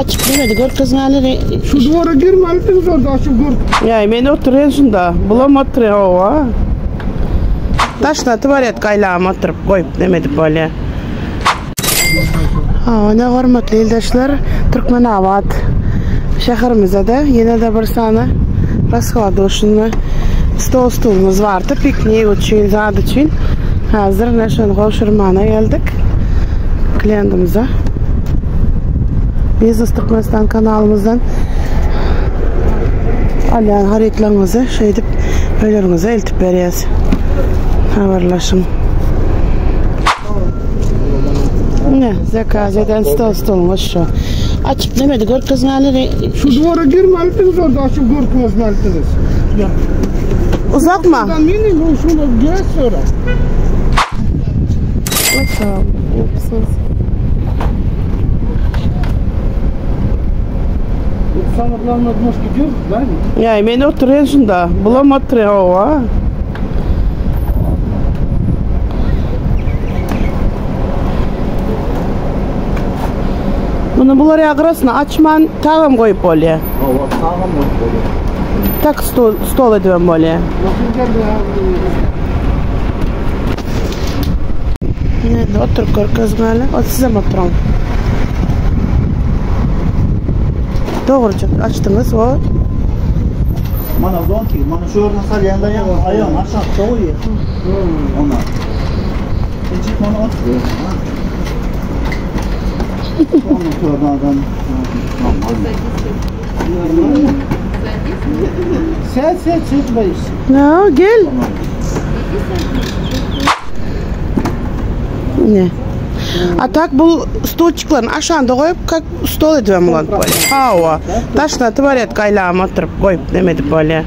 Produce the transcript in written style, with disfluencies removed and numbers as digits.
Açyp bilmedi görkezmäleri. Şu duvara girmelidiňiz orada açyp gör. Ýa men oturýan şunda. Bulam oturýar hawa. Daşyna tuwalet gaýlagam oturyp goýup neme edip bolýar. Hawa ne hormatly ildeşler Türkmenabat şäherimizde-de ýene-de bir sany raskladuşnyý stol stulumyz bardy piknik üçin zat üçin. Häzir ine şony gowşurmana geldik kliýentimize. Biznes Türkmenistan kanalymyzdan alýan harytlaryňyzy şeýdip öýleriňize eltip berýäs. Habarlaşyň. Ne, zakaz eden stol stoluňyz şu. Açyp nemedi görkezmäleri. Şu duvara girmelidiňiz orada açyp görkezmelidiňiz. Uzakma. Minimum şunu geç sonra. Самое главное, может, идет, да? Ýa men oturýan şunda. Bulam oturýar hawa. Muny bular ýa gyrasyny açman tagam goýup bolýar. Hawa, tagam goýup bolýar. Tak stol, stol edibem bolýar. Indi oturyp görkezmäli. O sizem oturyň. Dogruja açdyňyz o. Mana zonki, mana şu ýerine salýanda ýaňy aýagyny aşakda goýýar. Ona. Injik mana oturyp. Onu körden. Sen sen çıkmayız. Ya gel. Ne? A tak bu stolçiklaryny aşanda goýup kak stol edibem ulanyp bolýar. Hawa. Daşyna tuwalet gaýlagam oturyp goýup neme edip bolýar.